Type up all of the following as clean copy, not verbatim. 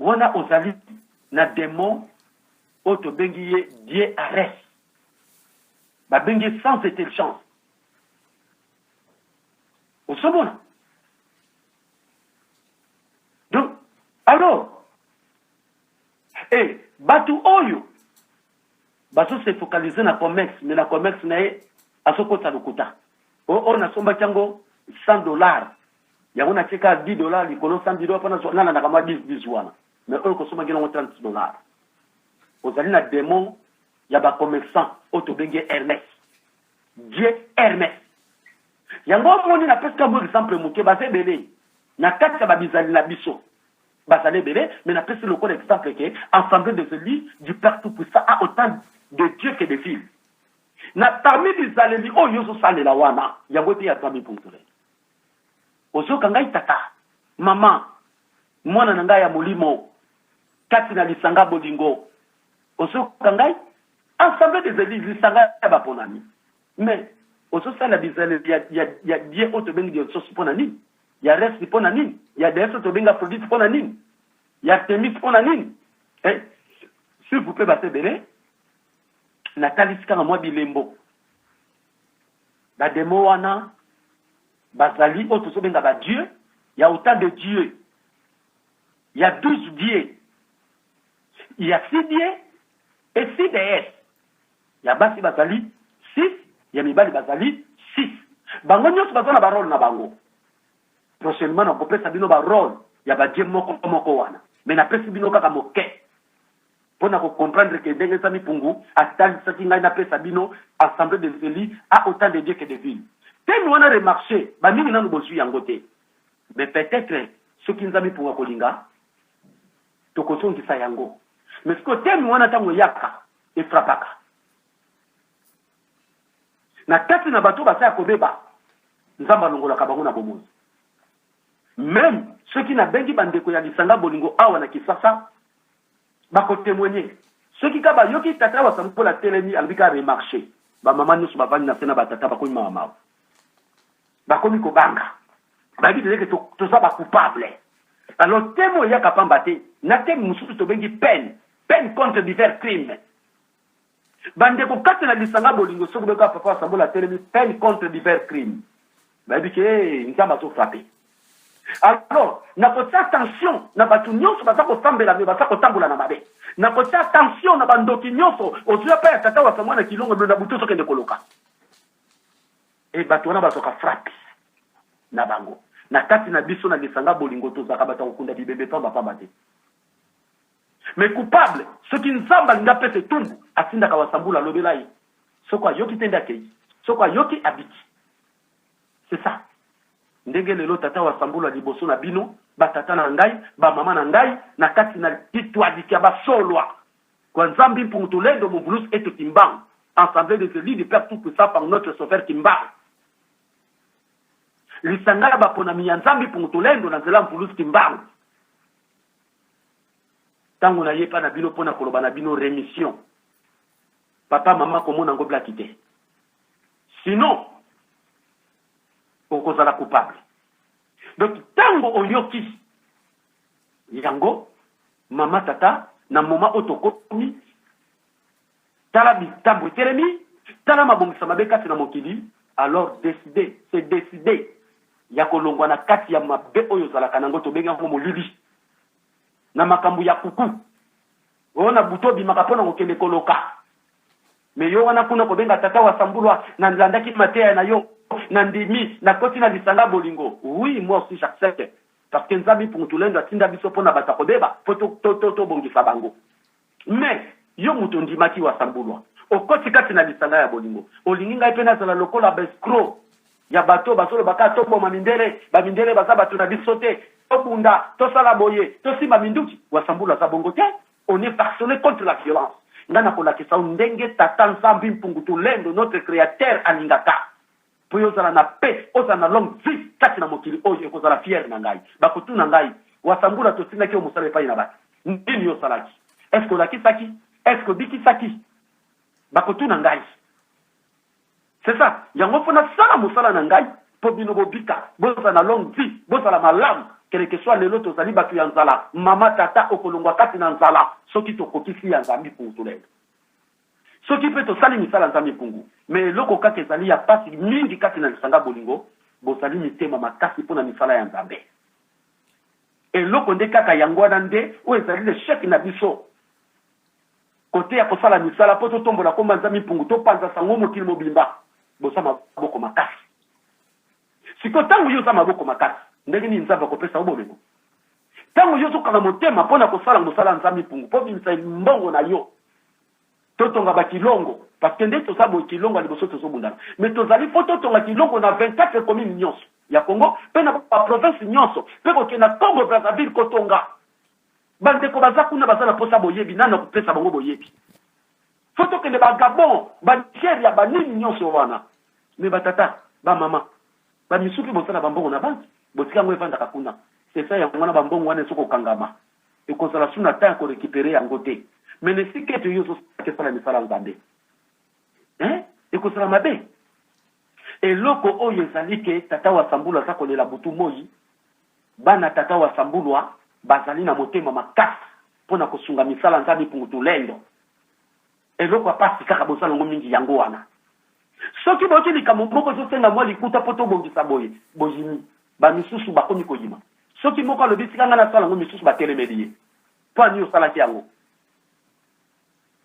Wana ozali na demon oyo tobengi ye dieu Ares. Babengi ye sans intelligence. Ozomona? Donc, alors, eh, bato oyo bazo se focaliser na commerce, mais na commerce na ye azokotisa lokuta. Oyo nasombaki yango 100 $, yango natie kaka 10 $ likolo, 110 $ mpona nalandaka mwa 10 10 wana, mais oyo kosombaki yango 30 $. Ozali na démon ya bacommerçant oyo tobengi Hermès, dieu Hermès. Yango omoni, napesika mwa exemple moke. Baza ebele na kati ya babizali na biso, bazali ebele, mais napesi lokola exemple ke Assemblée des élus du Père tout puissant a autant de dieu que de villes. Na parmi bizaleli oyo ozosalela wana, yango te ya Nzambe mpunzule. Ozoka ngai, tata, mama, mwana na ngai ya molimo kati na lisanga bolingo, ozoka ngai? Assemblée des élus, lisanga ya baponami, mais ozosala bizaleli ya dieu oyo tobengi Dionysos mpo na nini? Ya Ares mpo na nini? Ya déesse oyo tobengi Aphrodite mpo na nini? Ya Artemis mpo na nini? Eh, s'il vous plaît, bato ebele, natalisi kaka mwa bilembo. Badémon wana bazali oyo tozobenga badieu. Ya autant de dieux, ya 12 dieux, ya 6 dieux et 6 déesses. Ya basi bazali 6, ya mibali bazali 6. Bango nyonso baza na barole na bango. Prochainement nakopesa bino barole ya badieu moko moko wana, mais napesi bino kaka moke mpo na kocomprendre ke ndenge eza mipungu atalisaki ngai napesa bino. Assemblée des élus a autant de dieux que de villes. Teme wana remarché, bamingi nanu bozwi yango te, mais peut-être soki Nzambe mpungu akolinga, tokozongisa yango. Mais sikoyo teme wana, ntango eyaka, efrapaka na kati na bato baza ya kobeba. Nzambe alongolaka bango na bomoi. Même soki nabengi bandeko ya lisanga bolingo awa na Kisasa, bakotémoigner. Soki ka bayoki tata Wasambola telemi, alobi ka remarché, bamama nyonso bavandi na se na batata bakomi mawa mawa, bakomi kobanga, bayebi tezeke toza bacoupable. Alors teme eyaka pamba te. Na teme mosusu tobengi peine, peine contre divers crimes. Bandeko kati na lisanga bolingo, soki boyoka papa Wasambola atelemi, peine contre divers crimes, bayebi ke Nzambe azofrappe. Alors nakotia attention na bato nyonso baza kosambela me baza kotambola na mabe. Nakotia attention na bandoki nyonso ozwi apa ya tata Wasamwa na Kilongo na butu, ozokende koloka. E bato wana bazwaka frappe na bango. Na kati na biso na lisanga bolingo, tozalaka bato ya kokunda bibembe pambapamba te. Mais coupable, soki Nzambe alingi apesa etumbu, atindaka Wasambula, alobela ye. Soko ayoki te, nde akei. Soko ayoki, abiki. C'est ça ndenge lelo tata Wasambula liboso na bino, batata na ngai, bamama na ngai, na kati na kitwadiki ya basolwa kwa Nzambi mpungu tulendo muvulus eto Kimbangu, Assemblée des élus du Père tout puissant par notre sauveur Kimbangu, lisanga ya baponami ya Nzambi mpungu tulendo na nzela mvulus Kimbangu. Ntango nayepa na bino mpo na koloba na bino rémission, papa, mama, komona yango blaki te, sinon okozala coupable. Donc ntango oyoki yango, mama, tata, na moma oyo tokomi, tala bitambo etelemi, tala mabongisa mabe kati na mokili. Alors décide, c'est décidé ya kolongwa na kati ya mabe oyo ozalaka nango, tobengi yango molili, na makambo ya kuku oyo na butu obimaka mpo na kokende koloka. Me yo wana kuna kobenga tata wa Sambulwa, nalandaki mateya na yo, nandimi, nakoti na lisanga bolingo. Oui, moi aussi j'accepte, parce que Nzambe mpungu tulendo atinda biso mpo na bato ya kobeba, mpo tobongisa bango. Mais yo moto ondimaki Wasambulwa, okoti kati na lisanga ya bolingo, olingi ngai mpe nazala lokola baescroc ya bato bazoloba kaka toboma mindele, bamindele baza bato na biso te, tobunda, tosala boye, tosimba minduki. Wasambulwa aza bongo te. On est vacciné contre la violence. Ngai nakolakisa yo ndenge tata Nzambi mpungu tulendo, notre créateur, alingaka mpo yo ozala na paix, ozala na longue vie kati na mokili oyo. Ekozala fier na ngai. Bakotuna ngai: "Wasambula, totindaki yo mosala epai na bato, nini yo osalaki? Est ce que olakisaki? Est ce que obikisaki?" Bakotuna ngai. C'est ça yango mpo nasala mosala na ngai mpo bino bobika, bozala na longue vie, bozala malamu. Quelque soit lelo tozali bato ya nzala, mama, tata, okolongwa kati na nzala soki tokokisi ya Nzambi Mpungu Tulendo. Soki mpe tosali misala Nzambi Mpungu. Mais eloko kaka ezali ya pasi mingi kati na lisanga bolingo, bozali mitema makasi mpo na misala ya Nzambe. Eloko nde kaka yango wana nde oyo ezali l'echec na biso. Kote ya kosala misala mpo totombola kombo ya Nzambi Mpungu, topanza sango mokili mobimba, boza maboko makasi. Sikoyo tango yo oza maboko makasi, ndenge nini Nzambe akopesa yo bomengo? Tango yo ozokanga motema mpo na kosala mosala ya Nzambe mpungu, mpo obimisa mbongo na yo, totonga ba kilongo, parce que nde toza boye kilongo ya liboso tozobundana, mais tozali mpo totonga kilongo na 24 communes nyonso ya Congo mpe na ba provinces nyonso, mpe kokende na Congo Brazzaville kotonga. Bandeko baza kuna baza na mposa boyebi, nani akopesa bango boyebi? Faut tokende ba Gabon, ba Nigeria, ba nini nyonso wana. Mais ba tata, ba mama, ba misusu pe bosala ba mbongo na banque, botika yango evandaka kuna. C'est ça yango wana ba mbongo wana ezo kokangama. Ekozala su na temps ya ko recuperer yango te. Mais na esika ete yo ozo sala misala ya Nzambe. Hein? Ekozala mabe. Eloko oyo ezali ke tata wa Sambulu aza kolela butu moyi, bana tata wa Sambulwa bazali na motema makasi mpo na kosunga misala Nzambe Mpungu Tulendo. Eloko ya pasi kaka bosala yango mingi yango wana. Soki boyoki likambo moko ezosenga mwa likuta mpo tobongisa boye, boyimi. Ba misusu bakomi koyima. Soki moko alobi tika ngai nasala yango, misusu batelemeli ye. Mpo ya nini osalaki yango?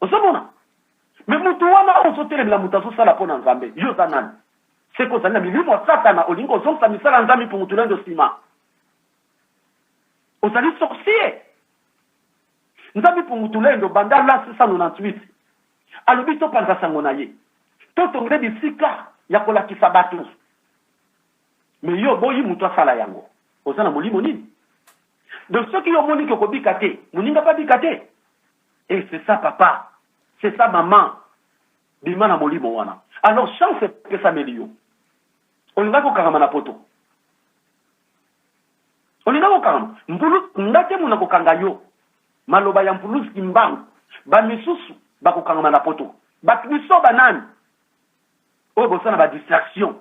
Ozomona? Mais mutu wana oyo ozotelemela mutu azosala mpo na Nzambe, yo oza nani? Seke ozali na milimo ya Satana, olingi kozongisa misala ya Nzambe Mpungu Tulendo nsima. Ozali sorcier. Nzambe Mpungu Tulendo banda l'an 698 alobi topanza sango na ye, totongele bisika ya kolakisa bato. Mais yo oboyi mutu asala yango, oza na molimo nini? Donc soki yo omoni ke okobika te, moninga pe abika te? Et c'est ça papa, c'est ça maman, bima na molimo wana. Alors chance epesameli yo, olingaki kokangama na poto, olingaki kokangama mbulu, nga te muna kokanga yo. Maloba ya Mpuluzi Kimbangu, ba misusu bakokangama na poto, bato biso ba nani oyo boza na ba distraction,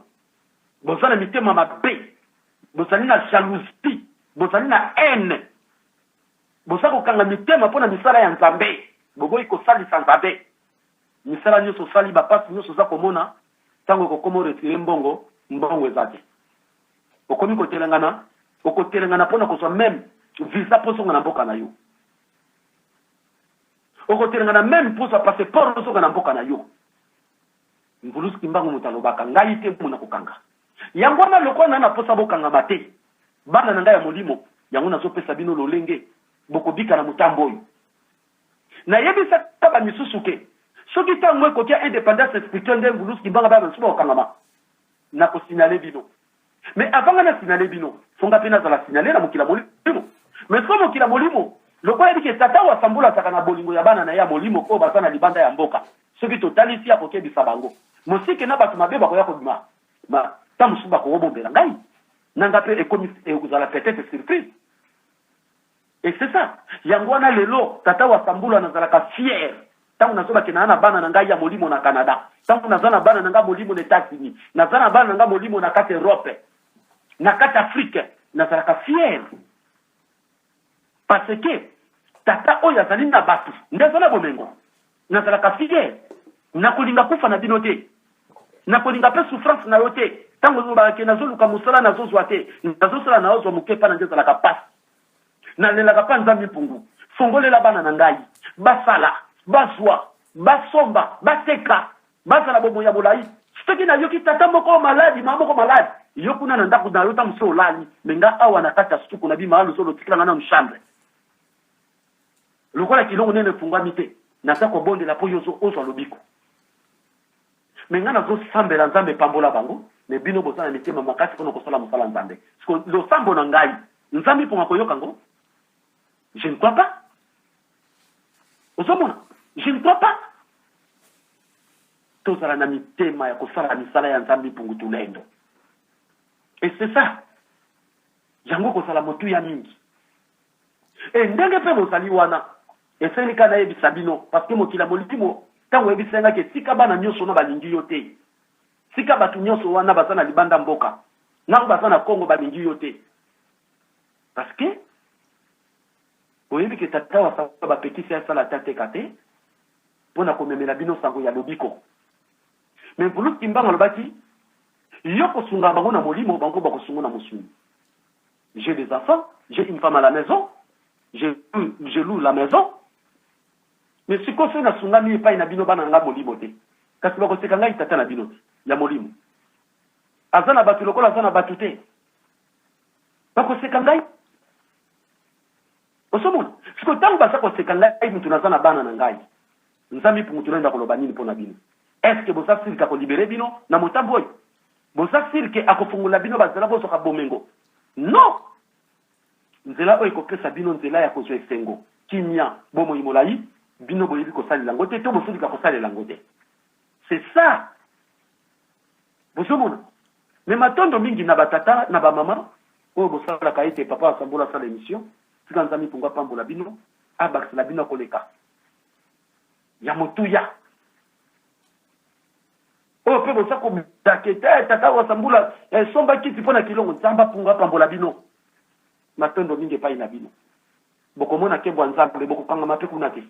boza na mitema mabe, bozali na jalousie, bozali na haine, boza kokanga mitema mpo na misala ya Nzambe, boboyi kosalisa Nzambe. Misala nyonso osali, ba pasi nyonso oza komona, tango ekokoma o retirer mbongo, mbongo eza te. Okomi kotelengana, okotelengana mpo na kozwa meme visa mpo ozonga na mboka na yo. Okotelengana meme mpo ozwa passeport ozonga na mboka na yo. Mvuluzi Kimbangu moto alobaka, ngai te mona kokanga. Yango wana lokola na na posa bokangama te, bana na ngai ya molimo, yango nazopesa bino lolenge bokobika na motambo oyo. Nayebisaka ba misusu ke soki tango ekoki ya independance spirituelle nde Mvuluzi Kimbangu bana misusu bakokangama, nako signaler bino. Mais avant nga na signaler bino, faut nga pe nazala signaler na mokili ya molimo. Mais sikoyo mokili ya molimo, lokola ayebi ke tata wa Sambulu azalaka na bolingo ya bana na ye ya molimo oyo baza na libanda ya mboka, soki totalisi ye akokebisa bango. Mosike na bato mabe bakoya kobima, ma tango mosusu bakobombela ngai. Na nga pe ekomi ekozala peut-etre surprise. Et c'est ça. Yango wana lelo tata wa Sambulu nazalaka fier tango nazo bakenda na bana na ngai ya molimo na Canada, tango naza na bana na ngai molimo na Etats-Unis, naza na bana na ngai molimo na kati Europe, na kati Afrique, nazalaka fier parce que tata oyo azali na bato nde aza na bomengo. Nazalaka fier, nakolinga kufa na bino te, nakolinga pe souffrance na yo te. Tango olobaka ke nazoluka mosala nazozwa te, nazosala naozwa moke epa na nde ezalaka pasi. Nalelaka pa Nzambe Mpungu, fongolela bana na ngai basala, bazwa, basomba, bateka, bazala bomoi ya molayi. Soki nayoki tata moko maladi, mama moko maladi, yo kuna na ndako na yo ntango mosusu olali, me nga awa na kati ya suku na bima lozolo otikela nga nanu chambre. Lokola kilongo nene efungwami te, naza kobondela mpo yo ozwa lobiko. Mais nga nazo sambela Nzambe pambola bango, mais bino boza na mitema makasi pona kosala mosala Nzambe. Siko losambo na ngai, Nzambe ponga koyoka ngo? Je ne crois pas. Ozomona? Je ne crois pas. Tozala na mitema ya kosala misala ya Nzambe mpungu tulendo. Et c'est ça. Yango kozala motuya mingi. Et ndenge pe bozali wana, esengeli kaka nayebisa bino, parce que mokili ya molimo, tango oyebisaki ngai ke tika bana nionso wana balingi yo te, tika batu nionso wana baza na libanda mboka, na oyo baza na Congo balingi yo te. Parce que boyebi ke tata wa Samuel bapekisi asala ata teka te mpo na komemela bino sango ya lobiko. Mais Mvuluzi Kimbangu alobaki yo kosunga bango na molimo, bango bakosunga na mosuni. J'ai des enfants, j'ai une femme à la maison, je, je loue la maison. Mais sikoyo soki nasungami epai na bino bana na ngai molimo te, kasi bakoseka ngai tata na bino te ya molimo. Aza na bato lokola aza na bato te. Bakoseka ngai. Ozomona? Sikoyo ntango baza koseka ngai mutu naza na bana na ngai. Nzambe mpungu tulendo akoloba nini mpo na bino? Est-ce que boza sûr que akolibere bino na motambo oyo? Boza sûr que akofungola bino banzela bozwaka bomengo? Non! Nzela oyo ekopesa bino nzela ya kozwa esengo, kimia, bomoi molai, bino boyebi kosalela yango te to bozoluka kosalela yango te. C'est ça! Bozomona? Mais matondo mingi na ba tata na ba mama oyo bosalaka ete papa Asambola asala emission. Tika Nzambe mpungu apambola bino, abakisela bino koleka ya motuya. Oyo pe boza kobdake te tata Wasambula eh, somba kiti mpo na kilongo. Nzambe apungu apambola bino. Matondo mingi epai na bino. Bokomona nkembo ya Nzambe, bokokangama mpe kuna te.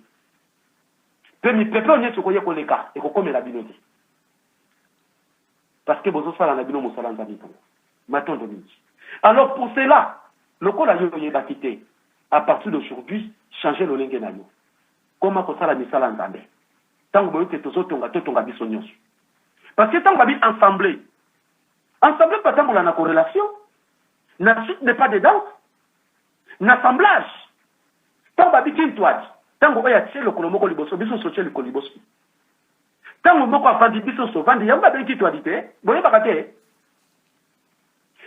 Mpe mipepe oyo nyonso ekoya koleka ekokomela bino te. Parce que bozosala na bino mosala Nzambe mpungu. Matondo mingi. Alors pour cela, lokola yo oyebaki te, à partir d'aujourd'hui, changer lolenge na yo. Koma kosala misala Nzambe. Tango boyoki tozotonga, totonga biso nyonso. Parce que tango babi ensemble, ensemble batambola na corrélation, na suite de pas de danse, na assemblage. Tango babi kintwadi, tango oyo atie lokolo moko liboso, biso nyonso tie lokolo liboso. Tango moko avandi, biso nyonso ovandi, yango babengi kitwadi te, boyebaka te.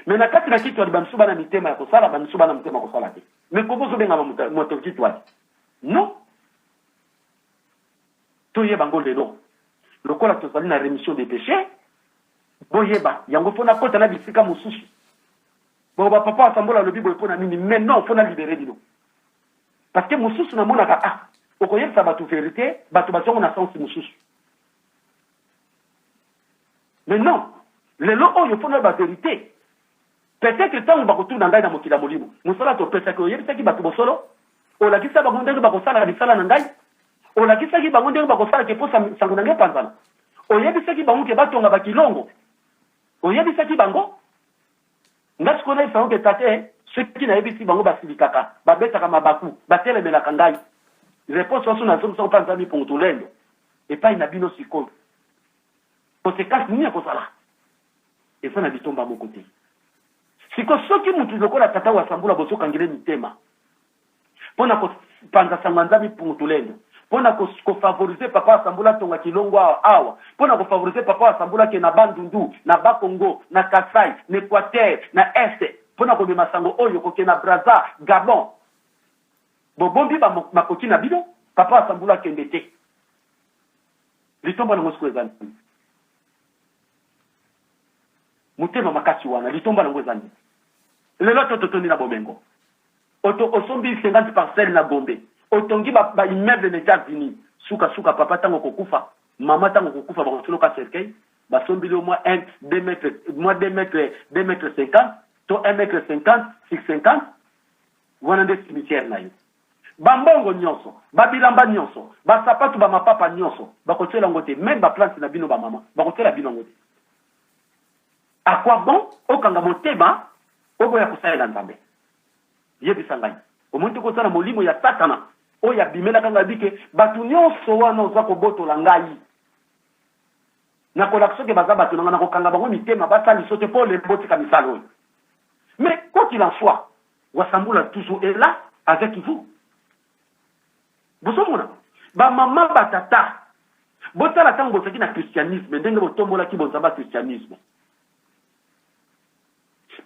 Mais na kati na kitwadi, ba misusu bana mitema ya kosala, ba misusu bana motema ya kosala te. Mais koko ozobengama moto kitwadi? Non. Toyeba ngo lelo. Lokola tozali na remission des péchés, boyeba yango mpo nakota na bisika mosusu. Bon, ba papa asambola alobi boye mpo na nini? Mais non, mpo na libérer bino. Parce que mosusu namonaka ah, okoyebisa bato vérité, bato bazongo na sens mosusu. Mais non, lelo oyo mpo na ba vérité. Peut-être ntango bakotuna ngai na mokili ya molimo, mosala topesaki, oyebisaki bato bosolo, olakisa bango ndenge bakosala misala na ngai, olakisaki bango ndenge bakosala ke mpo sango na ngai epanzana, oyebisaki bango ke batonga bakilongo, oyebisaki bango. Ngai sikoyo nayebisa bango ke tate, soki nayebisi bango basilikaka, babetaka mabaku, batelemelaka ngai. Réponse waso nazongisaka mpa Nzambe mpongo tolendo epai na bino sikoyo. Conséquence nini ekozala? Eza na litomba moko te. Siko soki mutu lokola tata Wasambula bozokangele mitema pona kopanza sango ya Nzambe mpungu tulendo, pona kofavoriser papa Wasambula atonga kilongo awa awa, pona kofavoriser papa Wasambula ake na Bandundu, na Bas-Congo, na Kasai, na Equateur, na Est, pona komema sango oyo kokende na Brazza, Gabon. Bobombi ba makoki na bino, papa Wasambula akende te. Litomba nango sikoyo eza nini? Motema makasi wana, litomba nango eza nini? Lelo to totondi na bomengo. Oto osombi 50 parcelles na Gombe. Otongi ba, ba immeuble na Etats-Unis. Suka suka papa tango kokufa, mama tango kokufa bakotoloka cercueil, basombeli yo mwa 1 2 mètres, mwa 2 mètres, 2 mètres 50 to 1 mètre 50 sur 50 wana nde cimetière na yo. Ba mbongo nionso, ba bilamba nionso, ba sapatu, ba mapapa nionso, bakotiela yango te, meme ba plante na bino ba mama, bakotiela bino yango te. À quoi bon okanga motema oboya kosalela Nzambe? Yebisa ngai. Omoni te koza na molimo ya Satana oyo abimelaka ngai bike bato nionso wana oza kobotola ngai. Nakolakisa ke baza bato na ngai, nakokanga bango mitema basala liso te mpo olemba otika misala oyo. Mais quoi qu'il en soit, Wasambula toujours est là avec vous. Bozomona ba mama ba tata botala ntango bozalaki na christianisme ndenge botombolaki bonzambe ya christianisme.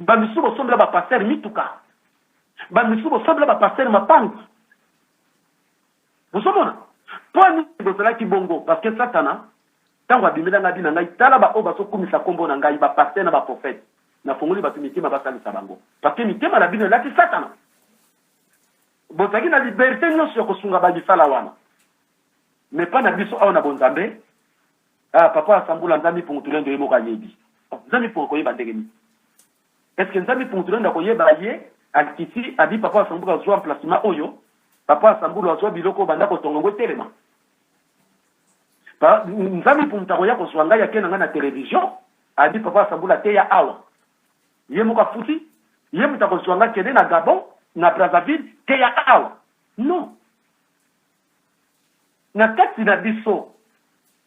Ba misusu bosombela ba pasteur mituka, ba misusu bosombela ba pasteur mapangu. Bozomona mpo nini bozalaki bongo? Parce que Satana ntango abimela ngai bina ngai tala ba oyo bazokumisa nkombo na ngai ba pasteur na ba prophète, nafongoli bato mitema basalisa bango parce que mitema na bino elati Satana. Bozalaki na liberte nyonso ya kosunga ba misala wana, mais pa na biso awa na bonzambe, ah, papa asambula Nzambe mpungu tulendo ye moko ayebi. Oh, Nzambe mpungu akoyeba ndenge nini? Est-ce que Nzambe mpungu tulendo akoyeba ye? Akiti abi papa Wasambulu azua emplacement oyo, papa Wasambulu azua biloko oyo banda kotonga yango etelema. Pa, Nzambe mpo moto akoya kozua ngai ake na ngai na television, abi papa Wasambulu ateya awa. Ye moko afuti, ye moto akozua ngai kende na Gabon, na Brazzaville, teya awa. Non. Na kati na biso,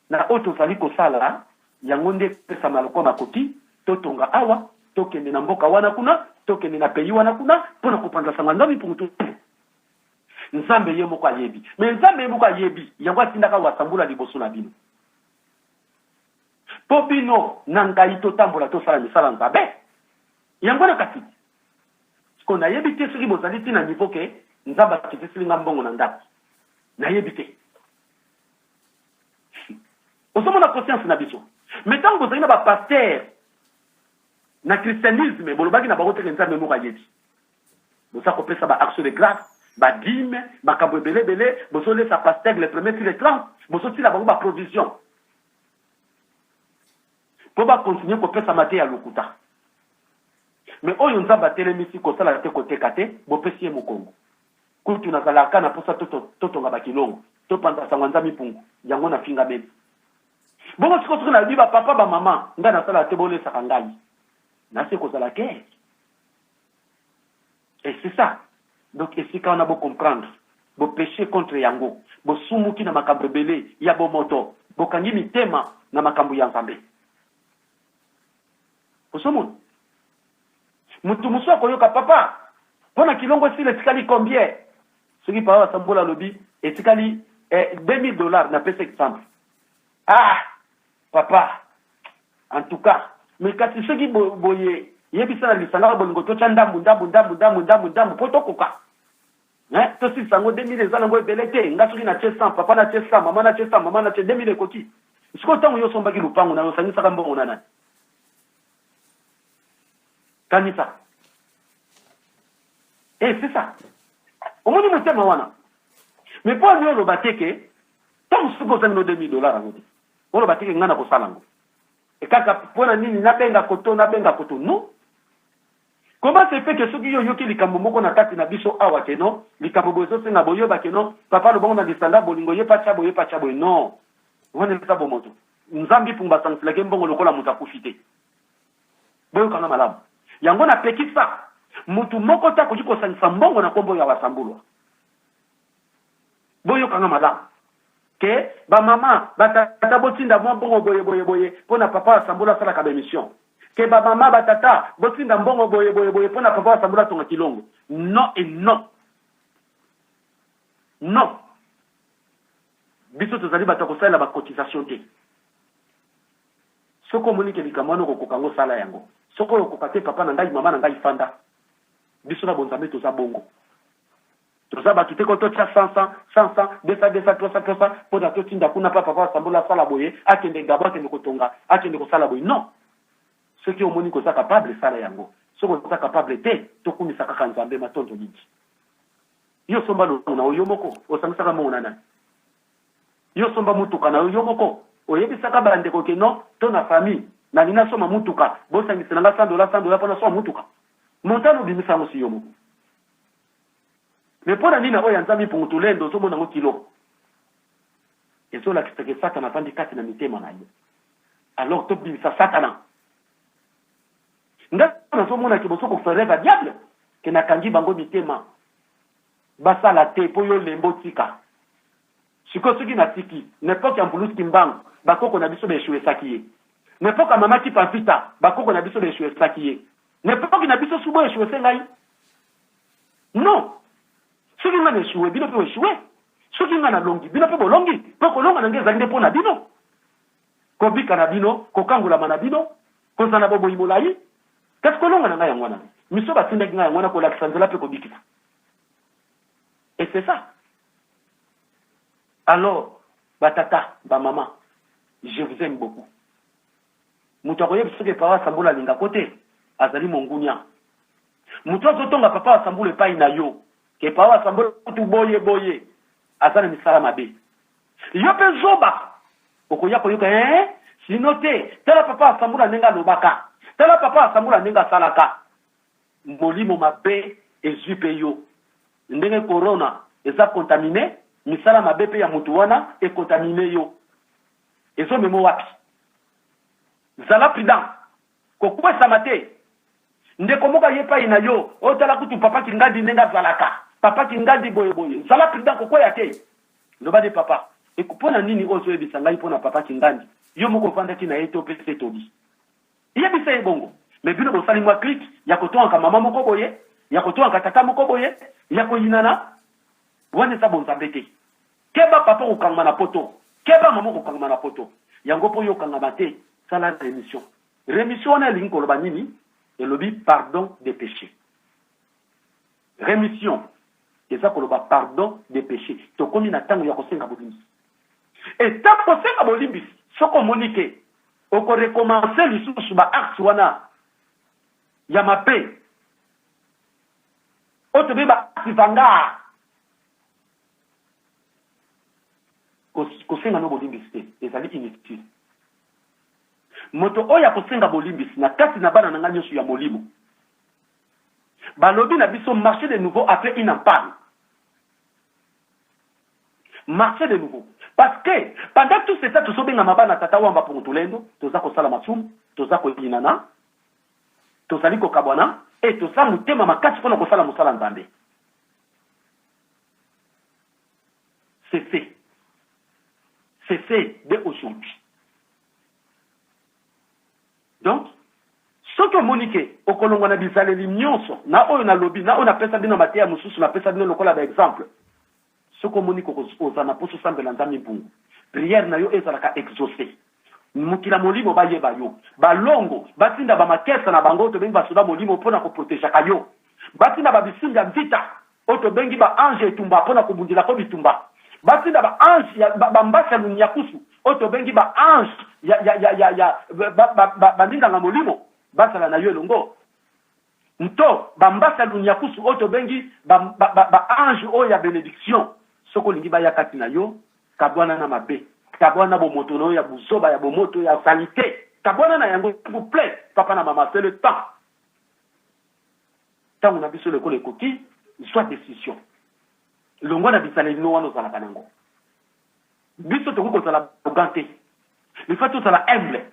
na oyo tozali kosala, yango nde epesama lokola makoki, totonga awa, tokende na mboka wana kuna, tokende na pays wana kuna, mpo na kopanza sango ya Nzambe mpungu tulendo. Nzambe ye moko ayebi. Mais Nzambe ye moko ayebi, yango atindaka Wasambula liboso na bino. Mpo bino na ngai totambola tosala misala Nzambe. Yango wana kasi. Sikoyo nayebi te soki bozali ti na niveau ke Nzambe akitisili nga mbongo na ndako. Nayebi te. Ozomona conscience na biso. Mais tango bozali na ba pasteurs na christianisme bolobaki na bango te ke Nzambe moko ayebi. Boza kopesa ba action de grâce, ba dime, makambo ebele ebele, bozolesa pasteur le premier ti le 30, bozotila bango ba provision. Po ba continuer kopesa mateya ya lokuta. Mais oyo Nzambe atelemisi kosala te koteka te, bopesi ye mokongo. Kutu nazalaka na posa totonga ba kilongo, topanza sango ya Nzambi Mpungu, yango nafingameli. Bongo sikoyo soki nalobi ba papa ba mama, ngai nasalaka te bolesaka ngai, nasi ekozala guerre. Et c'est ça. Donc esika wana bo comprendre, bo pecher contre yango, bosumuki na makambo ebele ya bomoto, bokangi mitema na makambo ya Nzambe. Ozomona? Mutu mosusu akoyoka papa, mpo na kilongo esila etikali combien? Soki papa Basambola alobi etikali eh, 2000 dollars, napesa exemple. Ah papa, en tout cas, mais kasi soki boye yebisa na lisanga bolingo totya ndambu ndambu ndambu ndambu ndambu ndambu mpo tokoka eh, tosilisa yango 2000 eza nango ebele te. Nga soki natie 100, papa natie 100, mama natie 100, mama natie 2000 ekoki. Sikoyo ntango yo osombaki lupango na yo osangisaka mbongo na nani? Kanisa. Eh, c'est ça. Omoni motema wana. Mais mpo ani oloba te ke ntango soki ozangi no 2000 dollars yango te, oloba te ke ngai nakosala yango. E kaka mpo na nini nabenga koto nabenga koto non. Comment se fait que soki yo oyoki likambo moko na kati na biso awa ke non, likambo boye ezosenga boyeba ke non, papa lobongo na lisanga bolingo ye pa tya boye pa tya boye non. Wana eza bomoto. Nzambi Mpungu basangiselaki ye mbongo lokola moto akufi te. Boyoka nga malamu. Yango napekisa moto moko te akoki kosangisa mbongo na kombo ya Wasambulwa. Boyoka nga malamu. Ke ba mama, ba tata botinda mwa mbongo boye boye boye mpo na papa Wasambulwa asalaka ba emission. Ke ba mama, ba tata botinda mbongo boye boye boye mpo na papa Wasambulwa atonga kilongo. Non et non. Non. Biso tozali bato ya kosalela ba cotisation te. Soki omoni ke likambo wana okokoka yango sala yango. Soki okokoka te papa na ngai, mama na ngai fanda. Biso na bonzambe toza bongo. Toza bato te ko totia 100 100, 100 100, 200 200, 300 300 pona totinda kuna pa papa Asambola asala boye, akende Gabon akende kotonga, akende kosala boye. Non. Soki omoni ke oza capable sala yango. Soki oza capable te, tokumisa kaka Nzambe. Matondo mingi. Yo osomba lopango na yo yo moko, osangisaka mbongo na nani? Yo osomba mutuka na yo yo moko, oyebisaka ba ndeko ke non to na famille nalingi nasomba mutuka, bosangisela nga 100 dollars 100 dollars po nasomba mutuka. Montant wana obimisa yango si yo moko. Mais pona nini na oyo ya Nzambi Mpungu Tulendo ozomona yango kilo? Ezolakisa ke Satana avandi kati na mitema na yo. Alors tobimisa Satana. Nga nazomona ke bozo ko faire ba diable ke nakangi bango mitema basala te po yo lemba otika. Sikoyo soki natiki, na epoque ya Mvuluzi Kimbangu bakoko na biso ba echouesaki ye. Na epoque ya Mama Kipa Vita bakoko na biso ba echouesaki ye. Na epoque na biso su bo echouese ngai? Non. Soki ngai na echoue bino pe bo echoue. Soki ngai nalongi bino pe bolongi po kolonga na ngai ezali nde po na bino. Kobika na bino, kokangolama na bino, kozala na bomoi molai. Kasi kolonga na ngai yango wana. Miso batindaki ngai yango wana kolakisa nzela mpe kobikisa. Et c'est ça. Alors, ba tata, ba mama, je vous aime beaucoup. Moto akoyebisa soki papa Asambola alingako te, azali mongunia. Moto azotonga papa Asambola epai na yo, ke papa Asambola kutu boye boye, aza na misala mabe. Yo pe zoba okoya koyoka eeh sinon te tala papa asambula ndenge alobaka tala papa asambula ndenge asalaka molimo mabe. ezwi mpe yo. Ndenge corona eza contamine, misala mabe mpe ya motu wana econtamine yo. Ezomema wapi? Zala prudent, kokwesama te. Ndeko moko aye epai na yo, otala kutu papa Kingandi ndenge azalaka, papa Kingandi boye boye. Zala prudent, kokweya te. Loba nde papa, mpo na nini ozoyebisa ngai mpo na papa Kingandi? Yo moko ofandaki na ye te, opesi ye toli. Yebisa ye bongo. Mais bino bosali mwa clique ya kotongaka mama moko boye, ya kotongaka tata moko boye, ya koyinana. Wana eza bonzambe te. Keba papa okokangama na poto. Keba mama okokangama na poto. Yango mpo yo okangama te, sala remission. Remission wana elingi koloba nini? Elobi pardon de peche. Remission eza koloba pardon de peche. Tokomi na tango ya kosenga bolimbisi. Et tango kosenga bolimbisi, soki omoni ke oko recommencer lisusu ba actes wana ya mabe, oyo tobengi ba actes vangard, kosenga no bolimbisi te, ezali inutile. Moto oyo akosenga bolimbisi na kati na bana na ngai nyonso ya molimo, balobi na biso marcher de nouveau après une empanne. Marcher de nouveau. Parce que pendant tout ce temps tozobengama bana tata Wamba Mpungu Tulendo, toza kosala masumu, toza koyinana, tozali kokabwana e toza motema makasi mpona kosala mosala Nzambe. Cessez. Cessez dès aujourd'hui. Donc, soki omoni ke okolongwa na bizaleli nyonso na oyo nalobi, na oyo napesa bino mateya mosusu, napesa bino lokola ba exemple, soki omoni ke oza na mposa osambela Nzambe mpungu, prière na yo ezalaka exaucé, mokili ya molimo bayeba yo, balongo batinda bamakesa na bango tobengi basoda molimo mpo na koprotegeaka yo, batinda babisimbi ya mvita oyo tobengi ba ange etumba mpo na kobundelako bitumba, batinda ba ange ya bambasi ya lunyakusu oyo tobengi ba ange ya, ya, ya, ya, ya baninganga molimo bazala na yo elongo, nto bambasi ya lunyakusu oyo tobengi ba, ba, ba, ba ange oyo ya benediction. Soki olingi baya kati na yo, kabwana na mabe, kabwana na bomoto na yo ya buzoba, ya bomoto ya salite, kabwana na yango, s'il vous plaît, papa na mama, c'est le temps. Ntango na biso lokola ekoki, zwa decision. Longwa na bizaleli no wana ozalaka nango. Biso tokoki kozala arrogant te. Il faut tozala humble.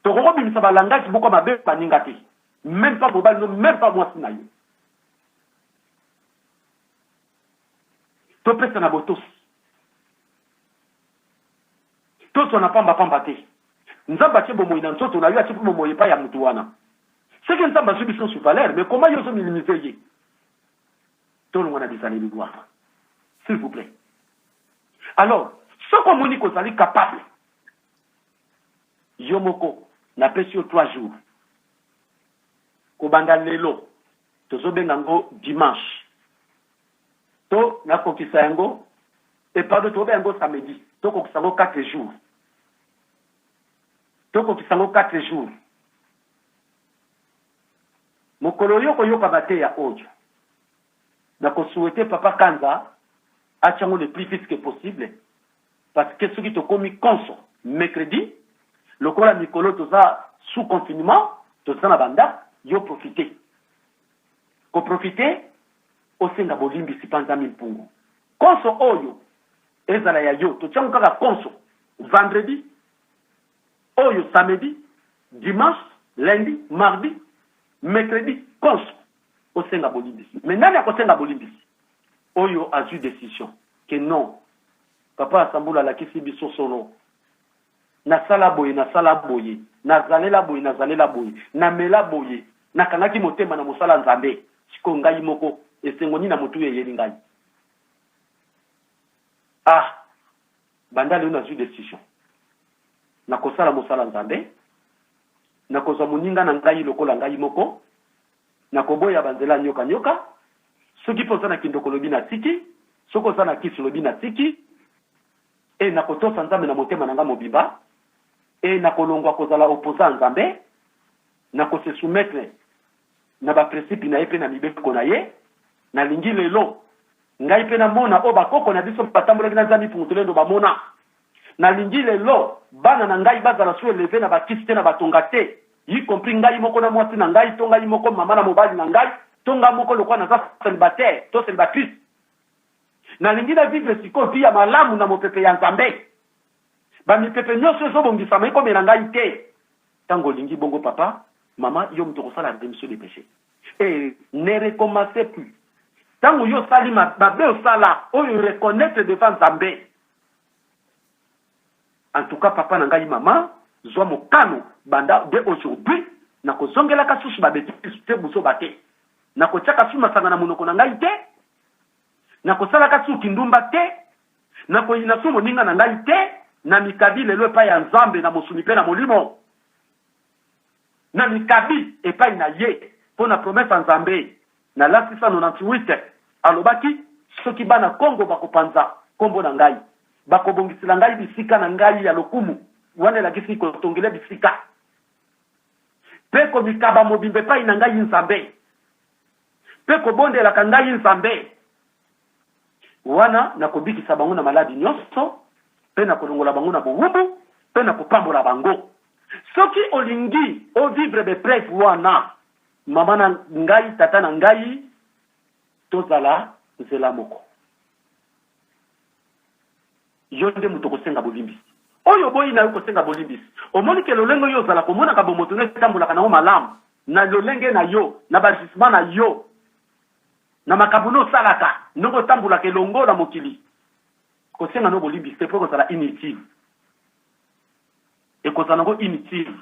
Tokoki kobimisa ba langage moko mabe baninga te. Même pas mobali no, même pas mwasi na yo. Topesa na botosi. Tozwa na pamba pamba te. Nzambe atie bomoi na nzoto na yo, atie mpe bomoi epai ya motu wana. Soki Nzambe azwi biso sous valeur, mais comment yo ozo minimiser ye? Tolongwa na bizaleli wana. S'il vous plaît. Alors, soki omoni kozali capable, yo moko napesi yo 3 jours. Kobanda lelo, tozobenga yango dimanche. To nakokisa yango, et pardon, tokobenga yango samedi, tokokisa yango 4 jours. Tokokisa yango 4 jours. Mokolo yo koyoka mateya oyo, nakosouhaite papa Kanza atia yango le plus vite que possible, parce que soki tokomi konso mercredi, lokola mikolo toza sous confinement, toza na bandako, yo profite. Koprofite osenga bolimbisi pa Nzambe mpungu. Konso oyo ezala ya yo, totia yango kaka konso vendredi oyo, samedi, dimanche, lundi, mardi, mercredi, konso osenga bolimbisi. Mais nani akosenga bolimbisi? Oyo azwi decision que non, papa Asambula alakisi biso solo, nasala boye, nasala boye, nazalela boye, nazalela boye, namela boye, nakangaki motema na mosala Nzambe, sikoyo ngai moko esengo nini na motu eyeli ngai? Ah, banda lelo nazwi decision, nakosala mosala Nzambe, nakozwa moninga na ngai lokola ngai moko, nakoboya banzela nyoka nyoka. Soki mpe oza na kindoko lobi natiki, soki oza na kisi lobi natiki, e nakotosa Nzambe na motema na ngai mobimba, e nakolongwa kozala opposant ya Nzambe, nakose soumettre na ba principe na ye mpe na mibeko na ye. Nalingi lelo ngai mpe namona oyo bakoko na biso batambolaki na Nzambe Mpungu Tulendo bamona. Nalingi lelo bana na ngai bazala su eleve na bakisi te, na batonga te, y compris ngai moko na mwasi na ngai, to ngai moko mama na mobali na ngai. To nga moko lokola naza célibataire to célibatrice, nalingi na vivre sikoyo vie ya malamu na mopepe ya Nzambe. Bamipepe nyonso ezobongisama ekomela ngai te. Ntango olingi bongo, papa, mama, yo moto okosala rémission de péché et ne recommencez plus. Ntango yo osali mabe, osala oyo reconnaître devant Nzambe. En tout cas, papa na ngai, mama, zwa mokano banda de aujourd'hui: nakozongelaka susu babêtises te, buzoba te, nakotiaka su masanga na monoko na ngai te, nakosalaka su kindumba te, nakoyina su moninga na ngai te. Na mikabi lelo epai ya Nzambe na mosuni mpe na molimo, na mikabi epai na ye mpo na promesse ya Nzambe na la 698. Alobaki: "Soki bana Kongo bakopanza nkombo na ngai, bakobongisela ngai bisika na ngai ya lokumu." Wana elakisi kotongela bisika mpe komikaba mobimba epai na ngai Nzambe mpe kobondelaka ngai Nzambe. Wana nakobikisa bango na maladi nyonso mpe nakolongola bango na bowumbu mpe nakopambola bango. Soki olingi ovivre baépreuve wana, mama na ngai, tata na ngai, tozala nzela moko. Yo nde moto kosenga bolimbisi. Oyo boyi na yo kosenga bolimbisi, omoni ke lolenge oyo ozala komonaka bomoto no etambolaka nango malamu na lolenge na yo, na bajugement na yo, na makambo no osalaka, ndenge otambolaka elongo na mokili, kosenga no bolimbisi te, mpo ekozala inutile, ekozala nango inutile.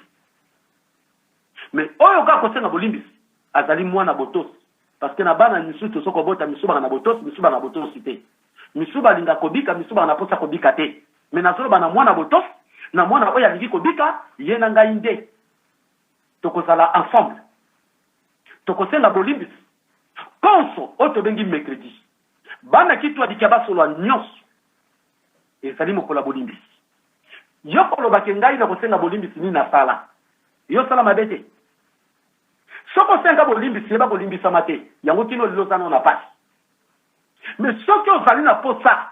Mais oyo kaka kosenga bolimbisi azali mwana botosi, parce que na bana misusu tozo kobota, misusu baka na botosi, misusu baka na botosi te, misusu balinga kobika, misusu baka na mposa kobika te. Mais nazoloba na mwana botosi, na mwana oyo alingi kobika. Ye na ngai nde tokozala ensemble, tokosenga bolimbisi konso oyo tobengi mercredi. Bana kitwadika basolwa nyonso, ezali mokolo ya bolimbisi. Yo kolobaki: "Ngai na kosenga bolimbisi nini nasala?" Yo osala mabe te. Soki osenga bolimbisi, yeba kolimbisama te. Yango kino lelo oza nano na pasi. Mais soki ozali na posa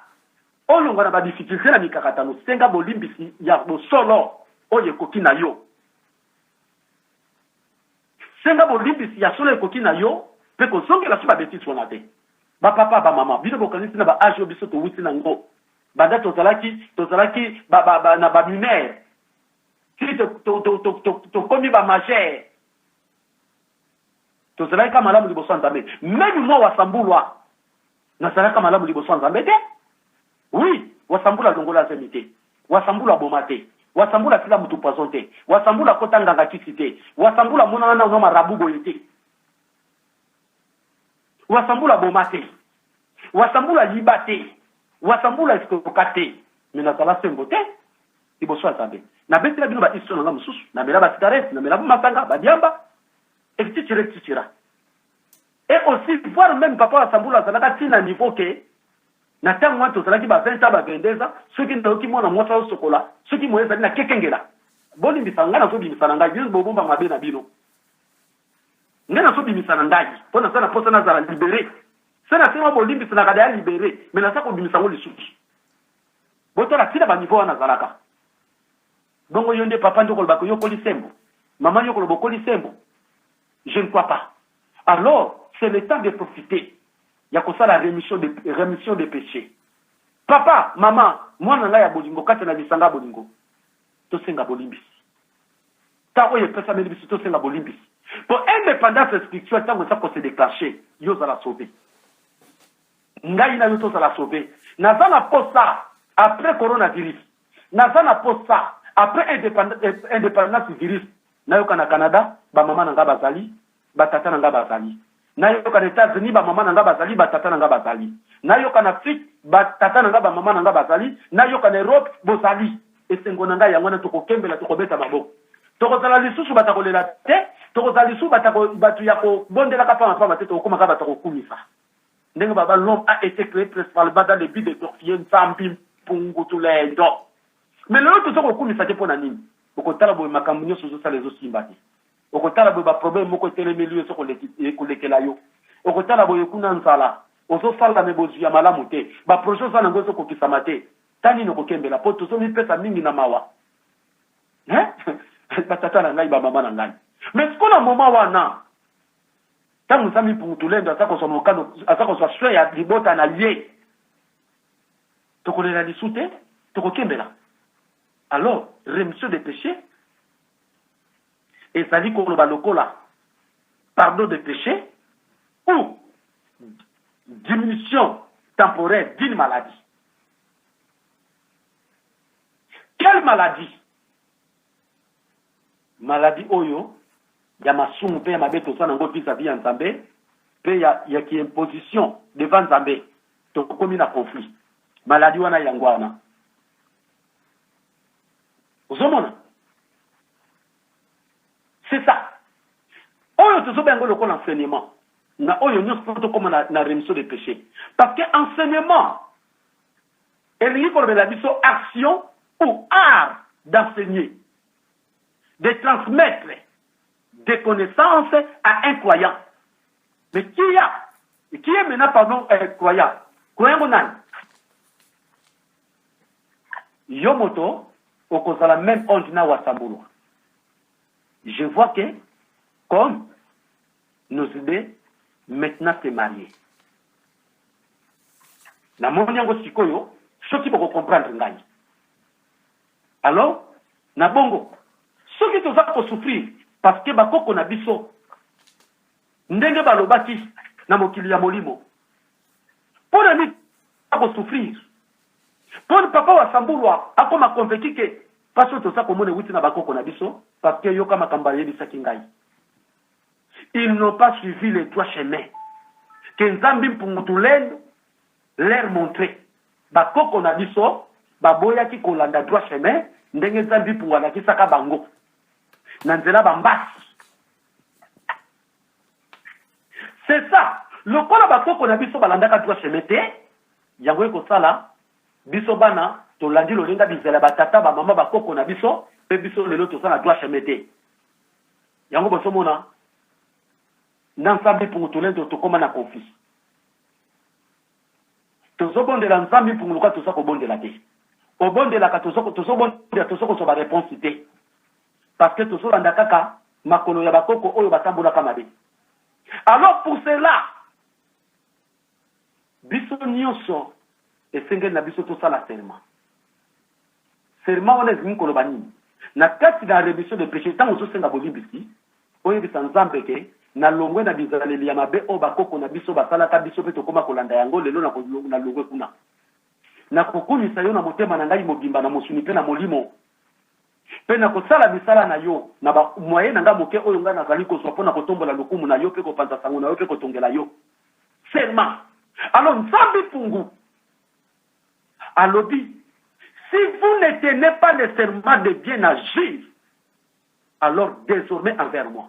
olongwa na badifficulté, na mikakatano, senga bolimbisi ya bosolo oyo ekoki na yo. Senga bolimbisi ya solo ekoki na yo mpe kozongela so babêtises wana te. Bapapa, bamama, bino bokanisi na baâge oyo biso towuti nango, banda tozalaki na bamineures ti tokomi bamajeurs, tozalaki ka malamu liboso ya Nzambe? Même mwa wasambulwa, nazalaka malamu liboso ya Nzambe te. Oui, wasambula alongola azemi te, wasambula aboma te, wasambula asila mutu poison te, wasambula akota nganga kisi te, wasambula amonana nano marabu boye te, wasambula aboma te, wasambula ayiba te, wasambula escroquer te. Mais nazala sembo te liboso ya Nzambe. Nabetela bino bahistoires na nga mosusu: namela bacigarettes, namela masanga, badiamba, etc., etc. Et aussi, voire même papa wasambula azalaka ntina niveau ke na ntango wana tozalaki ba 20 ans, ba 22 ans, soki nayoki mwana mwasi azosokola, soki moye ezali na kekengela. Bolimbisa ngai, nazobimisa na ngai. Bino bobomba mabe na bino, ngai nazobimisa na ngai mpo naza na mposa nazala libéré. Se nasenga bolimbisa na kada ya libéré, mais naza kobimisa yango lisusu. Botala ntina baniveau wana azalaka bongo. Yo nde papa nde okolobaka yo okoli sembo, mama yo okoloba okoli sembo? Je ne crois pas. Alors c'est le temps de profiter ya kosala rémission de péché. Papa, mama, mwana ngai ya bolingo kati na lisanga ya bolingo, tosenga bolimbisi. Ntango oyo epesameli biso, tosenga bolimbisi po indépendance spirituelle ntango eza kose déclencher, yo ozala sauvé, ngai na yo tozala sauvé. Naza na posa après coronavirus, naza na posa après indépendance virus, nayoka na Canada bamama na ngai bazali, batata na ngai bazali, nayoka na États-Unis bamama na ngai bazali, batata na ngai bazali, nayoka na Afrique batata na ngai, bamama na ngai bazali, nayoka na Europe bozali. Esengo na ngai yango wana. Tokokembela, tokobeta maboko, tokozala lisusu bato kolela te, tokozala lisusu bato ya kobondelaka pamba te, tokokomaka bato kokumisa ndenge baba: "L'homme a été créé principalement dans le but de glorifier Nzambi Mpungu Tulendo." Mais lelo toza kokumisa te. Mpo na nini? Okotala boye, makambo nyonso ozosala ezosimba te. Okotala boye, baproblème moko etelemeli yo, eza kolekela yo. Okotala boye, kuna nzala, ozosala me bozwi ya malamu te, baprojet oza nango ezokokisama te. Ta nini okokembela? Mpo tozomipesa mingi na mawa, batata na ngai, bamama na ngai. Mais sikoyo na moment wana Ntango Nzambi Mpungu Tulendo aza kozwa mokano, aza kozwa soin ya libota na ye, tokolela lisu te, tokokembela. Alors, remission des péchés ezali koloba lokola pardon de péché ou diminution temporaire d'une maladie. Quelle maladie? Maladie oyo ya masumu mpe ya mabe toza nango vis-à-vis ya Nzambe mpe ya, ya ki imposition devant Nzambe, tokomi na conflit. Maladie wana yango wana. Ozomona? C'est ça. Oyo tozoba yango lokola enseignement na oyo nyonso mpo tokóma na, na remission de péché. Parce que enseignement elingi kolobela biso action ou art d'enseigner, de transmettre des connaissances à un croyant. Mais qui a qui est maintenant, pardon, croyant? Croyant ngo nani? Yo moto okozala même onde na Wasambulwa. Je vois que comme nos idées maintenant se marier. Namoni yango sikoyo soki boko comprendre ngai. Alors na bongo soki toza ko souffrir parce que bakoko na biso ndenge balobaki na mokili ya molimo mpo na nini ko souffrir mpo papa wa Sambulwa akoma convaincu ke mpasi oyo toza komona ewuti na bakoko na biso, parce que yoka makambo ayebisaki ngai, ils n'ont pas suivi le droit chemin que Nzambi Mpungu Tulendo leur montrer. Bakoko na biso baboyaki kolanda droit chemin ndenge Nzambi Mpungu alakisaka bango na nzela bambasi. C'est ça, lokola bakoko na biso balandaka droit chemin te, yango ekosala biso bana tolandi lolenga bizala batata, bamama, bakoko na biso, mpe biso lelo toza na droit chemin te. Yango bozomona na Nzambi Mpungu Tulendo tokóma na conflit. Tozobondela Nzambi Mpungu lokola toza kobondela te. Obondelaka, tozobondela, tozokozwa baréponse te parce que tozolanda kaka makolo ya bakoko oyo batambolaka mabe. Alors pour cela biso nyonso esengeli na biso tosala serment. Serment wana elingi koloba nini? Na kati na rémission de péché, ntango ozosenga bolimbisi, oyebisa Nzambe ke nalongwe na bizaleli ya mabe oyo bakoko na biso basalaka biso mpe tokóma kolanda yango lelo, nalongwe kuna, nakokumisa yo na motema na ngai mobimba, na mosuni mpe na molimo, mpe nakosala misala na yo na bamoyen na ngai moke oyo ngai nazali kozwa mpo na kotombola lokumu na yo mpe kopanza sango na yo mpe kotongela yo. Serment. Alors Nzambi Mpungu alobi: si vous ne tenez pas le serment de bien agir, alors désormais envers moi,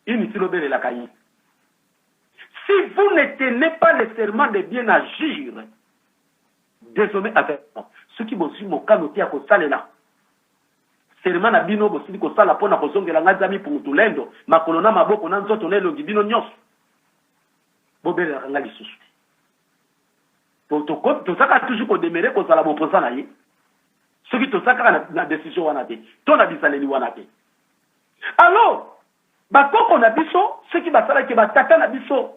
inutile obelelaka ye. Si vous ne tenez pas le serment de bien agir désormais avec moi, soki bozwi mokano te ya kosalela serment na bino bosili kosala mpo na kozongela ngai Nzambi Mpungu Tulendo, makolo na maboko na nzoto na elongi, bino nyonso bobelelaka ngai lisusu te. Tozaka toujours kodemeurer kozala bopoza na ye soki toza kaka na décision wana te to na bizaleli wana te. Alors bakoko na biso soki basalaki, batata na biso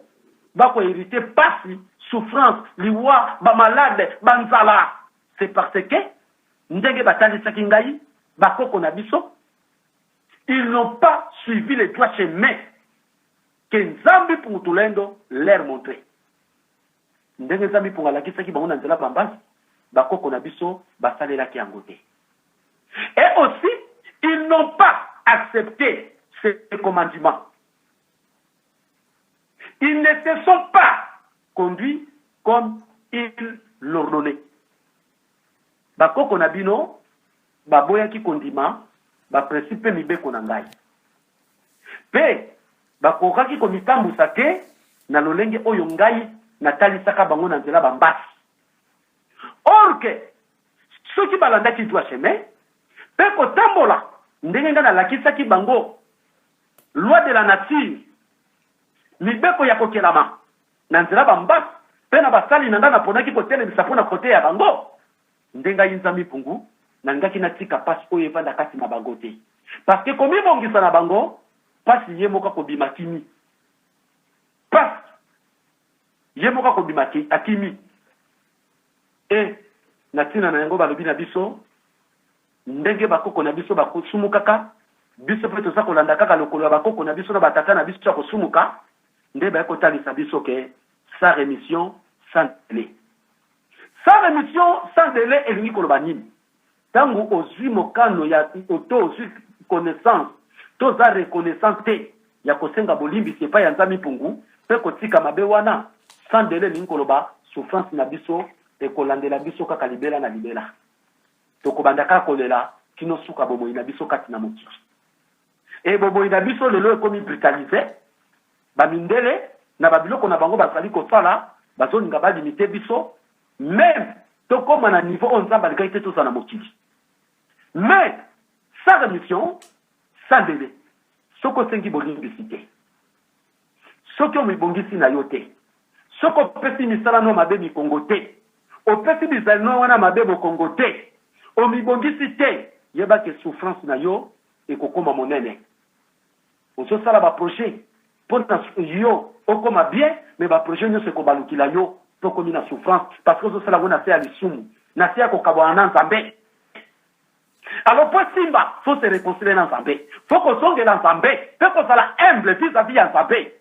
bakohériter pasi, souffrance, liwa, bamalade, banzala, c'est parce que ndenge batalisaki ngai bakoko na biso, ils n'ont pas suivi le droit chemin que Nzambi Mpungu Tulendo leur montrer. Ndenge Nzambi Mpungu alakisaki bango na nzela bambasi, bakoko na biso basalelaki yango te. Et aussi ils n'ont pas accepté ces commandements, ils ne se sont pas conduits comme il l'ordonnait. Bakoko na bino baboyaki kondima baprincipe mpe mibeko na ngai mpe bakokaki komitambusa te na lolenge oyo ngai natalisaka bango na nzela bambasi. Or ke soki balandaki droit chemin mpe kotambola ndenge ngai nalakisaki bango loi de la nature, mibeko ya kokelama na nzela bambasi mpe na basali na ngai naponaki kotelemisa mpo na koteya bango, nde ngai Nzambi Mpungu nalingaki natika mpasi oyo evanda kati na bango te, parce que komibongisa na bango mpasi ye moko akobima kimi. Ye moko akobima akimi. E na ntina na yango balobi na biso ndenge bakoko na biso bakosumukaka, biso mpe toza kolanda kaka lokolo ya bakoko na biso na batata na biso ya kosumuka, nde baye kotalisa biso ke sans remission sans delai. Sans remission sans delai elingi koloba nini? Ntango ozwi mokano ya to ozwi connaissance to oza reconnaissant te ya kosenga bolimbisi epai ya Nzambe Mpungu mpe kotika mabe wana sans delai elingi koloba souffrance na biso ekolandela biso kaka libela na libela. Tokobanda kaka kolela kino suka bomoi na biso kati na mokili. E bomoi na biso lelo ekomi brutaliser, ba mindele na ba biloko na bango bazali kosala, bazolinga ba limiter biso meme tokoma na niveau oyo Nzambe alingaki te tozala na mokili. Mais sans remission, sans delai, soki osengi bolimbisi te, soki omibongisi na yo te, soki opesi misala no mabe mikongo te, opesi bizali no wana mabe mokongo te, omibongisi te, yeba ke souffrance na yo ekokoma monene. Ozosala ba projet mpo na yo okoma bien, mais ba projet nyonso ekobalukila yo mpo okomi na souffrance parce que ozosala yango na se ya lisumu, na se ya kokabwana na Nzambe. Alors po esimba, faut se reconcilier na Nzambe, faut kozongela Nzambe mpe kozala humble vis-à-vis ya Nzambe.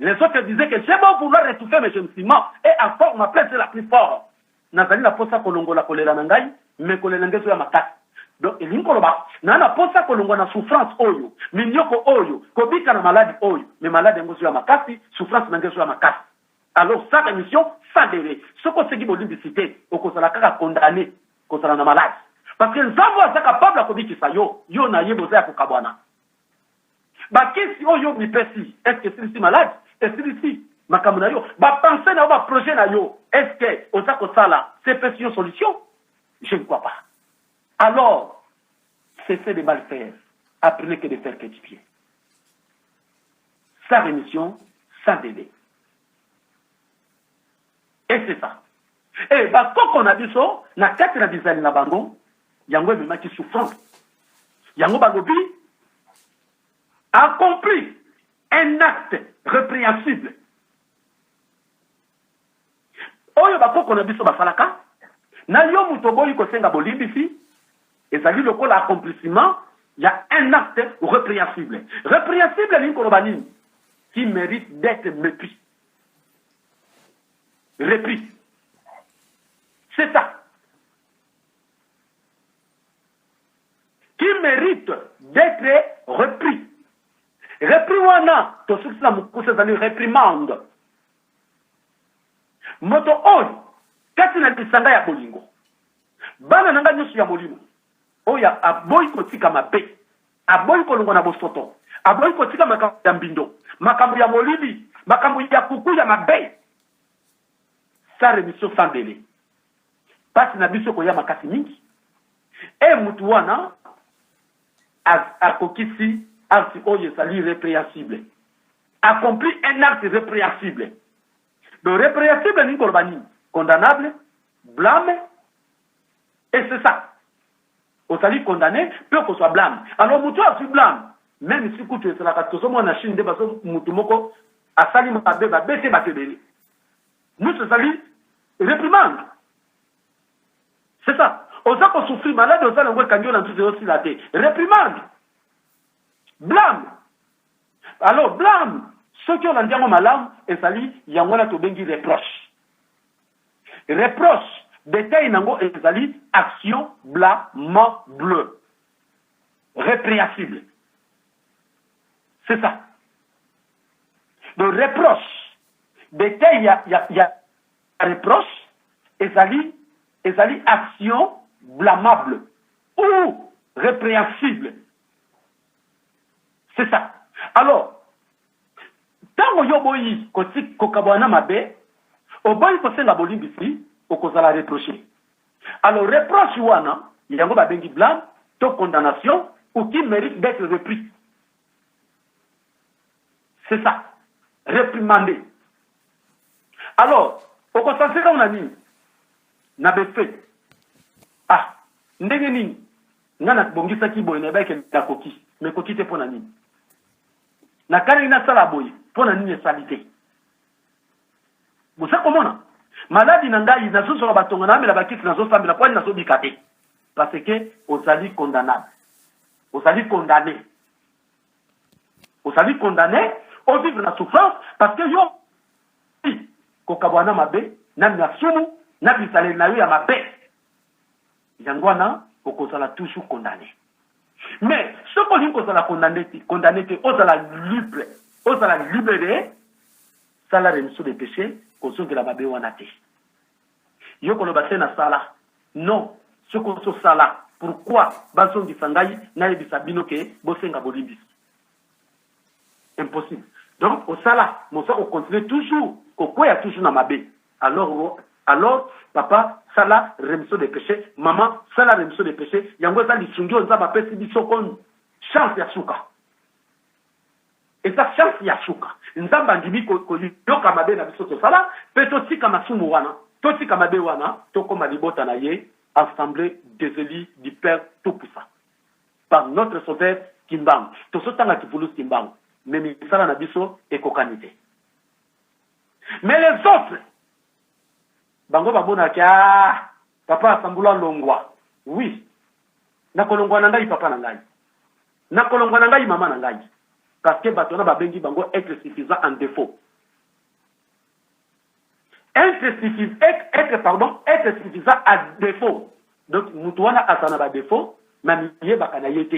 Les autres disaient que j'ai beau vouloir étouffer mes gémissements et encore ma plainte est la plus forte. Nazali na posa kolongola kolela na ngai, mais kolela nde ezoya makasi. Donc elingi koloba na na posa kolongwa na souffrance oyo, minyoko oyo, kobika na maladi oyo, mais maladi yango ezoya makasi, souffrance na ngai ezoya makasi. Alors sans remission, sans délai. Soki osengi bolimbisi te, okozala kaka condamné kozala na maladi. Parce que Nzambe aza capable ya kobikisa yo, yo na ye boza ya kokabwana. Bakisi oyo mipesi, est-ce que esilisi maladi? Esilisi makambo na yo? Ba pensées na yo, ba projet na yo, est-ce que oza kosala se epesi yo solution? Je ne crois pas. Alors, cessez de mal faire, apprenez que de faire que du bien. Sans remission, sans délai. Et c'est ça. Et bakoko na biso na kati na bizali na bango yango ememaki souffrance. Yango balobi accompli un acte répréhensible. Oyo bakoko na biso basalaka na yo moto oboyi kosenga bolimbisi ezali lokola accomplissement ya un acte répréhensible. Répréhensible elingi koloba nini? Qui mérite d'être mépris. Repris. C'est ça. Qui mérite d'être repris. Repris wana tosukisi na mokuse ezali reprimande. Moto oyo kati na lisanga ya bolingo, bana na ngai nyonso ya molimo, oyo aboyi kotika mabe, aboyi kolongwa na bosoto, aboyi kotika makambo ya mbindo, makambo ya molili, makambo ya kuku ya mabe, sans remission, sans délai. Pasi na biso ekoya makasi mingi. E mutu wana akokisi acte oyo ezali repréhensible. Accompli un acte répréhensible. Donc répréhensible elingi koloba nini? Condamnable, blâme, et c'est ça. Ozali condamné mpe okozwa blâme. Alors mutu oyo azwi blâme, même si kutu ezalaka tozomona na Chine nde bazo mutu moko asali mabe babete bato ebele. Nyonso ezali réprimande. C'est ça. Oza ko souffrir malade oza nango ekangi yo na nzuzi ezosila te. Réprimande. Blâme. Alors blâme soki olandi yango malamu ezali yango wana tobengi reproche. Reproche detail nango ezali action blâmable. Répréhensible. C'est ça. Donc reproche detail ya, ya, ya reproche ezali ezali action blâmable ou répréhensible. C'est ça. Alors, ntango yo oboyi kokabwana na mabe, oboyi kosenga bolimbisi, okozala reproché. Alors reproche wana yango babengi blâme to condamnation ou qui mérite d'être repris. C'est ça. Réprimandé. Alors, okosentir na nini? Na befe. Ah, ndenge nini? Nga nabongisaki boye nayebaki ke nakoki, mais ekoki te mpo na nini? Nakanaki nasala boye, mpo na nini esali te? Boza komona maladi na ngai, nazozwaka batonga, naamela bakisi, nazosambela, mpo ani nazobika te? Parce que ozali condamnable, ozali condamné, ozali condamné ovivre na souffrance, parce que yo kokabwana mabe na masumu na bizaleli na yo ya mabe, yango wana okozala toujours condamné. Mais soki olingi kozala condamné te, condamné te, ozala libre, ozala libéré, sala rémission de péché, kozongela mabe wana te. Yo koloba te nasala, non. Soki ozosala, pourquoi bazongisa ngai nayebisa bino ke bosenga bolimbisi? Impossible. Donc osala mosa kocontinue toujours kokweya toujours na mabe. Alors papa, sala rémission de péché, mama, sala rémission de péché. Yango eza lisungi oyo Nzambe apesi biso comme chance ya suka. Eza chance ya suka. Nzambe andimi koyoka mabe na biso tosala mpe totika masumu wana, totika mabe wana, tokóma libota na ye, assemblée des élus du Père Tout-Puissant par notre Sauveur Kimbangu. Tozotanga Kivulusi Kimbangu, mais misala na biso ekokani te. Mais les autres, bango bamonaki: ah, papa asambula, longwa. Oui, nakolongwa na ngai papa na ngai, nakolongwa na ngai mama na ngai, parce que bato wana babengi bango être suffisant en défaut. Être suffisant, être, pardon, être suffisant à défaut. Donc moto wana aza na badéfaut, mais miyebaka na ye te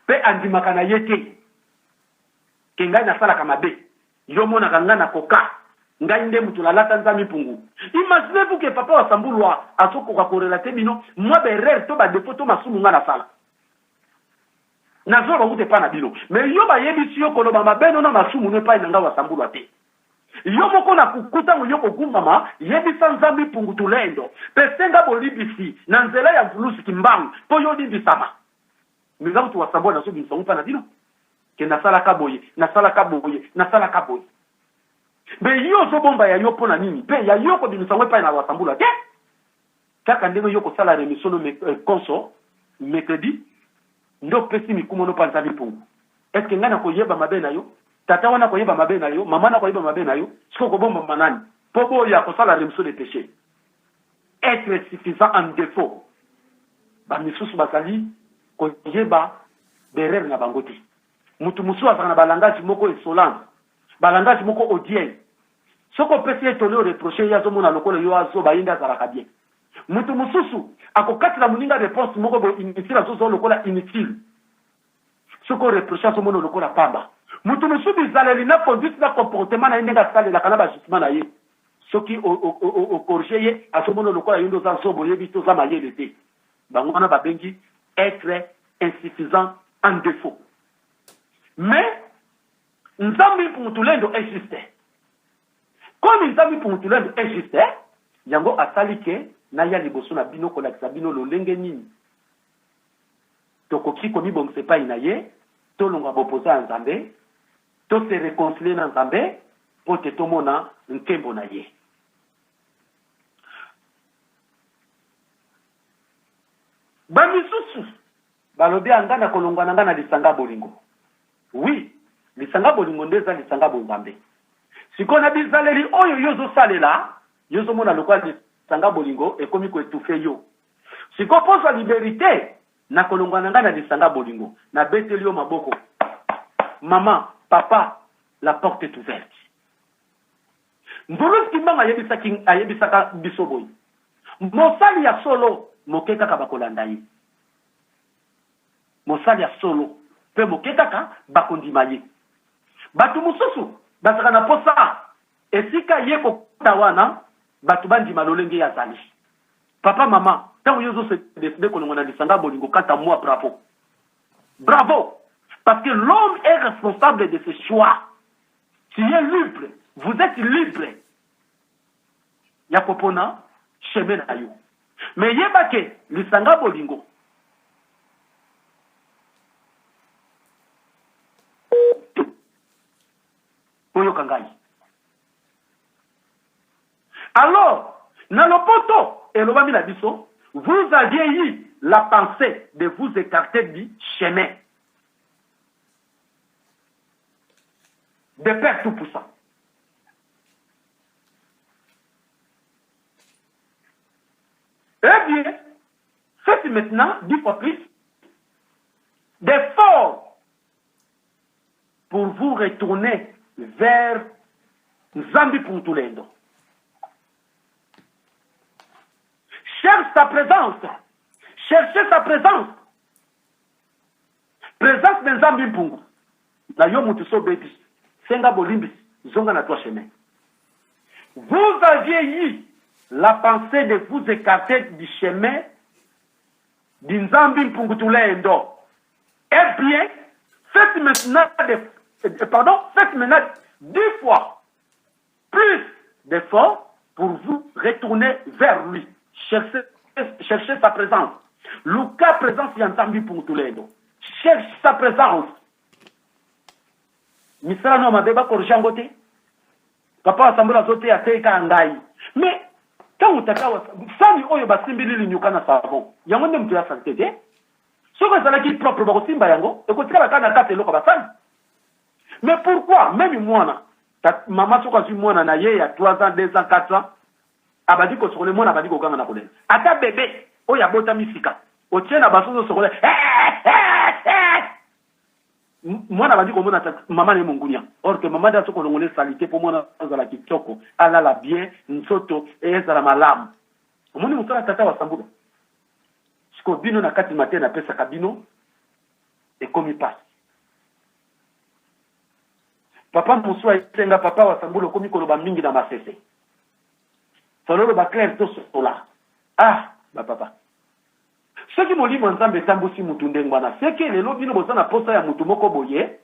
mpe andimaka na ye te ke ngai nasalaka mabe. Yo monaka ngai nakoka, ngai nde moto nalata Nzambe mpungu. Imaginez-vous que papa Wasambulwa azokoka korelater bino mwa baerreur to badéfaut to masumu ngai nasala, nazoloba kuta epai na bino. Mais yo bayebisi yo koloba mabe no na masumu no epai na ngai Wasambulwa te. Yo moko na kuku, ntango yo kogumbama, yebisa Nzambe mpungu tulendo mpe senga bolibisi na nzela ya Mvulusi Kimbangu mpo yo olimbisama. Mais nga kutu Wasambulwa nazobimisa ngo mpa na bino ke nasalaka boye, nasalaka boye, nasalaka boye. Mais yo ozobomba ya yo mpo na nini? Mpe ya yo kobimisa ngo epai na Wasambulwa te, kaka ndenge yo kosala rémission no konso mercredi nde opesi mikumo no mpa Nzambe mpungu. Est ce que ngai nakoyeba mabe na yo? Tata wana koyeba mabe na yo, mama na koyeba mabe na yo? Soki okobombama nani mpo boya kosala rémission de péché? Être suffisant en défaut. Bamisusu bazali koyeba baerreur na bango te. Mutu mosusu azalaka na balangage moko insolente, balangage moko odieux. Soki opesi ye toli, oreproche ye, azomona lokola yo azoba, ye nde azalaka bien. Mutu mosusu akokatela moninga réponse moko boye inutile, azozwa lokola inutile. Soki oreproche, azomona lokola pamba. Mutu mosusu, bizaleli na conduite na comportement na ye, ndenge asalelaka na bajugement na ye, soki ocorrige ye, azomona lokola yo nde oza zoba, oyebi te, oza mayele te. Bango wana babengi être insuffisant en défaut. Mais Nzambe mpungu tulendo est juste. Comme Nzambe mpungu tulendo est juste, yango asali ke naya liboso na bino kolakisa bino lolenge nini tokoki komibongisa epai na ye, tolongwa bopoza ya Nzambe, tose réconcilier na Nzambe mpo te tomona nkembo na ye. Bamisusu balobi: anga na kolongwa na ngai na lisanga bolingo. Oui, lisanga bolingo nde eza lisanga bonzambe. Sikoyo na bizaleli oyo yo ozosalela, yo ozomona lokola lisanga bolingo ekomi koétouffer yo. Sikoyo mposo ya liberté na kolongwa na ngai na lisanga bolingo, nabeteli yo maboko, mama, papa, la porte est ouverte. Mvuluzi Kimbangu ayebisaki, ayebisaka biso boye: mosali ya solo moke kaka bakolanda ye, mosali ya solo mpe moke kaka bakondima ye. Bato mosusu bazalaka na posa esika ye kokota wana, bato bandima lolenge ye azali. Papa, mama, ntango yo ozose décider kolongwa na lisanga bolingo, kata moi bravo, bravo, parce que l'homme est responsable de ses choix. Tu es libre, vous êtes libre ya kopona chemin na yo. Mais yeba ke lisanga bolingo oyoka ngai. Alors na lopoto elobami na biso: vous aviez eu la pensée de vous écarter du chemin de Père Tout-Puissant. Eh bien, faites maintenant dix fois plus d'efforts pour vous retourner vers Nzambi Puntulendo. Cherche sa présence. Cherchez sa présence. Présence de Nzambi Mpungu. Na yo mutu so bebi. Senga bolimbisi. Zonga na toi chemin. Vous aviez eu la pensée de vous écarter du chemin du Nzambi Mpungu Tulendo. Eh bien, faites maintenant de, pardon, faites maintenant dix fois plus d'efforts pour vous retourner vers lui. Cherchez, cherchez sa présence. Luka présence ya Nzambi Mpungu Tulendo. Cherche sa présence. Misala no mabe bakorija yango te. Papa asambola azoteya te kaka ngai. Mais ntango tata sani oyo basimbili linyuka na savon yango nde moto ya salite te. Soki ezalaki propre bakosimba yango ekotikala kaka na kati eloko basali. Mais pourquoi meme mwana mama soki azwi mwana na ye ya 3 ans 2 ans 4 ans abandi kosokola mwana abandi koganga na kolela ata bebe oyo abotami sika otie na baso ozosokola mwana abandi komona mama na ye mongunia or que mama nde azo kolongola esalite mpo mwana azala kitoko alala bien nzoto ezala malamu omoni mosala tata wa sambula sikoyo bino na kati mateya napesaka bino ekomi pasi papa mosusu ayesenga papa wa sambula okomi koloba mingi na masese faloloba claire tosola ah bapapa Soki Molimo ya Nzambe etambusi mutu ndenge wana, seke lelo bino boza na posa ya mutu moko boye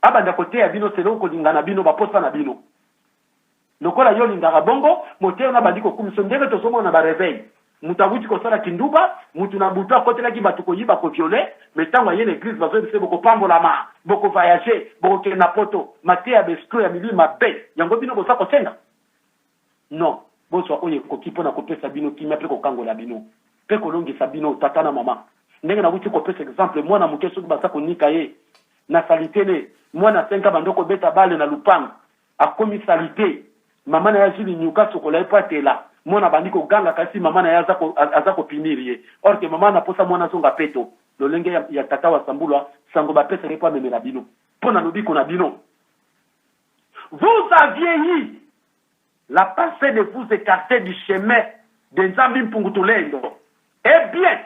abanda koteya bino selon kolinga na bino, ba posa na bino. Lokola yo olingaka bongo, moteyi wana abandi kokumisa yo ndenge tozomona na ba reveil. Mutu awuti kosala kinduba, mutu na butu akotelaki batu koyiba, ko violer, mais tango aye na eglise bazoyebisa ye bokopambolama, boko voyager, bokokende na poto. Mateya ya ba escrocs ya milimo mabe, yango bino boza kosenga? Non, bozwa oyo ekoki mpo na kopesa bino kimia mpe kokangola bino, mpe kolongisa bino, tata na mama. Ndenge nawuti kopesa exemple, mwana moke soki baza konika ye na salite ne, mwana 5 ans bando kobeta balle na lupango, akomi salite, mama na ye azwi linyuka asokola ye mpo atela, mwana abandi koganga kasi mama na ye aza, ko, aza kopinir ye. Or que mama na posa mwana azonga peto, lolenge ya, ya tata wa Sambulwa, sango bapesaka ye mpo amemela bino, mpo na lobiko na bino. Vous aviez eu la pensee de vous ecarter du chemin de Nzambi Mpungu Tulendo. Eh bien,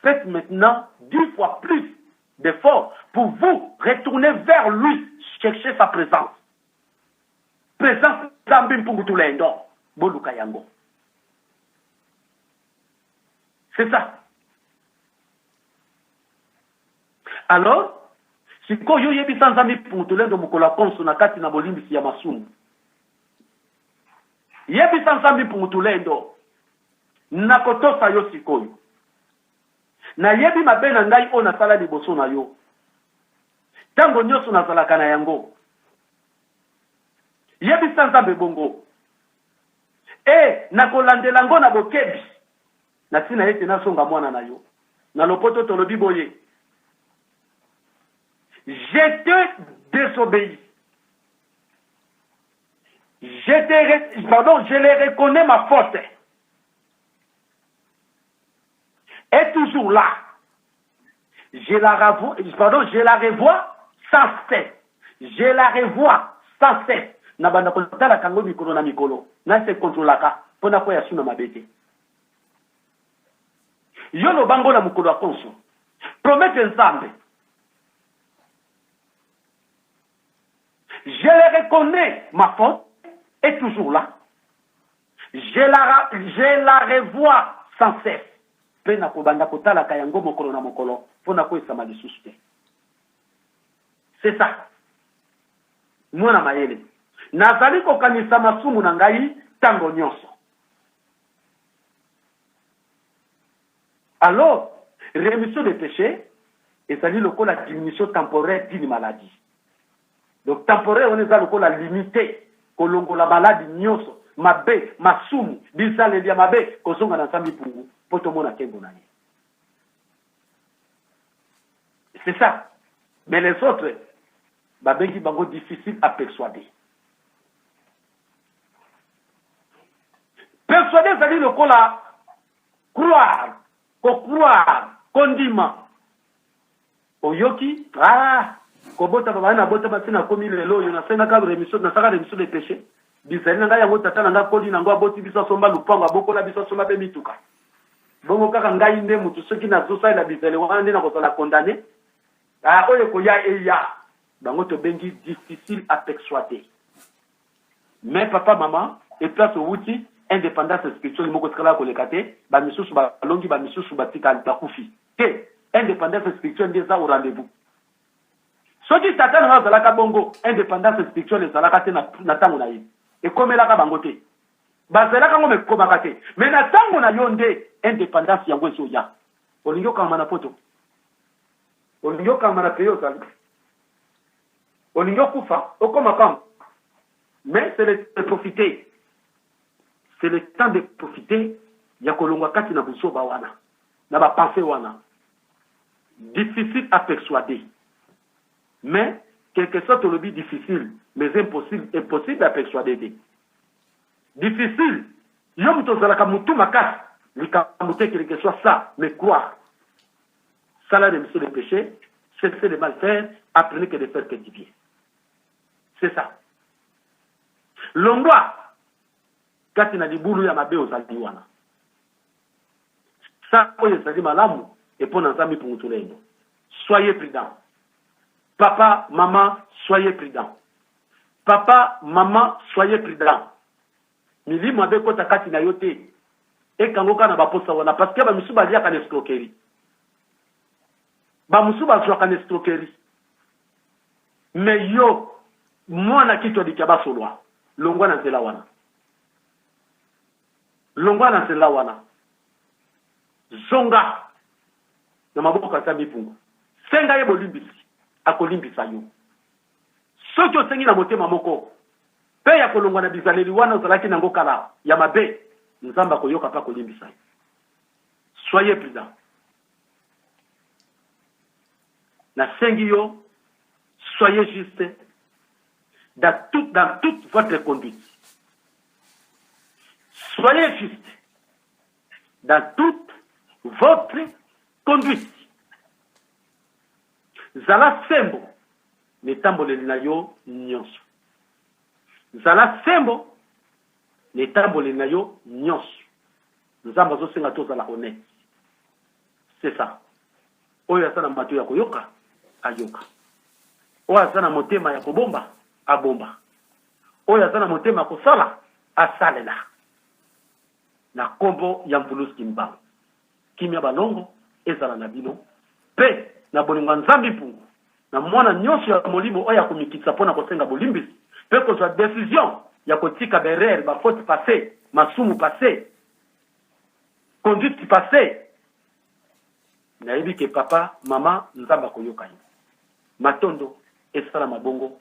faites maintenant dix fois plus d'efforts pour vous retourner vers lui, chercher sa présence. Présence Nzambi Mpungu Tulendo. Boluka yango. C'est ça. Alors, sikoyo yo yebisa Nzambe Pungutulendo mokolo ya konso na kati na bolimbisi ya masumu. Yebisa Nzambe Pungutulendo, nakotosa yo sikoyo. Nayebi mabe na ngai oyo nasala liboso na yo. Tango nyonso nazalaka na yango. Yebisa Nzambe bongo. E, nakolandela yango na bokebi. Na tina ete nazonga mwana na yo. Na lopoto tolobi boye, Je te desobeis. Je te, pardon, je le reconnais ma faute. Est toujours là. Je la revois, pardon, je la revois sans cesse. Je la revois sans cesse. Na banda kotala kango mikolo na mikolo. Na se controlaka mpo nakwea su na mabe te. Yo loba ngo na mokolo ya konso. Promete Nzambe. Je le reconnais, ma faute est toujours là. Je la, je la revois sans cesse. Mpe nakobanda kotalaka yango mokolo na mokolo mpo nakweyisama lisusu te. C'est ça. Mwana mayele. Nazali kokanisa masumu na ngai ntango nyonso. Alors, remission des péchés ezali lokola diminution temporaire d'une maladie. Donc temporaire wana eza lokola limite kolongola maladi nyonso mabe, masumu, bizaleli ya mabe, kozonga na Nzambe mpungu mpo tomona nkembo na ye. C'est ça. Mais les autres, babengi bango difficile à persuader. Persuade ezali lokola. Croire, ko croire, kondima. Oyoki ah kobotama bana nabotama ti nakomi lelo oyo nasengaka remission, nasaka remission de péché. Bizali na ngai yango tata na ngai akoli nango aboti biso asomba lupango abokola biso asomba mpe mituka. Bongo kaka ngai nde moto soki nazosalela bizali wana nde nakozala condamne. Ah oyo ekoya eya. Bango tobengi difficile à persuader. Mais papa maman et place owuti independance spirituelle moko etikala koleka te, ba misusu balongi ba misusu batikali bakufi te. Independance spirituelle nde eza au rendez-vous. Soki tata na yo azalaka bongo, independance spirituelle ezalaka te na, na tango na ye. Ekomelaka bango te. Bazelaka yango mais ekomaka te. Mais na tango na yo nde independance yango ezoya. Olingi okangama na poto? Olingi okangama na pays ozali? Olingi okufa okoma pamba? Mais c'est le de profiter. C'est le temps de profiter ya kolongwa kati na buzoba wana, na ba pensees wana. Difficile à persuader. Mais quelque soit tolobi difficile mais impossible, impossible à persuader te. Difficile yo moto ozalaka mutu makasi likambo te quelque soit ça mais croire. Sala remission de péché, cessez de mal faire, apprenez que de faire que du bien. C'est ça. Longwa kati na libulu ya mabe ozali wana. Sa oyo ezali malamu epo na Nzambe pungutula eno. Soyez prudent. Papa, maman, soyez prudent. Papa, maman, soyez prudent. Milimo mabe ekota kati na yo te. Ekango kaka na baposa wana parce que ba misusu baliaka na escroquerie. Ba mosusu bazwaka na escroquerie. Mais yo mwana kitwa dikia basolwa longwa na nzela wana. Longwa na nzela wana. Zonga na maboko ya Nzambe Mpungu. Senga ye bolimbisi, akolimbisa yo. Soki osengi na motema moko mpe ya kolongwa na bizaleli wana ozalaki nango kala ya mabe, Nzambe akoyoka mpe akolimbisa yo. Soyez prudent. Nasengi yo, soyez juste dans, tout, dans toute votre conduite. Soyez juste dans toute votre conduite. Zala sembo na etamboleli na yo nyonso. Zala sembo na etamboleli na yo nyonso. Nzambe azosenga tozala honnête. C'est ça. Oyo aza na matoyi ya koyoka, ayoka. Oyo aza na motema ya kobomba, abomba. Oyo aza na motema ya kosala, asalela. Na kombo ya Mvuluzi Kimbangu. Kimia balongo ezala na bino pe na bolingo ya Nzambi Mpungu na mwana nionso ya molimo oyo akomikitisa pona kosenga bolimbisi pe kozua decision ya kotika ba erreurs, ba fautes passees, masumu passe, conduite passee. Nayebi ke papa, mama, Nzambe akoyoka yo. Matondo esalama bongo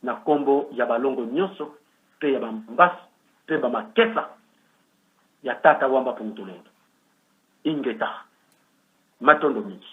na kombo ya balongo nionso pe ya ba mbasu pe ba makesa ya tata wamba pungutulendo. Ingeta. Matondo mingi.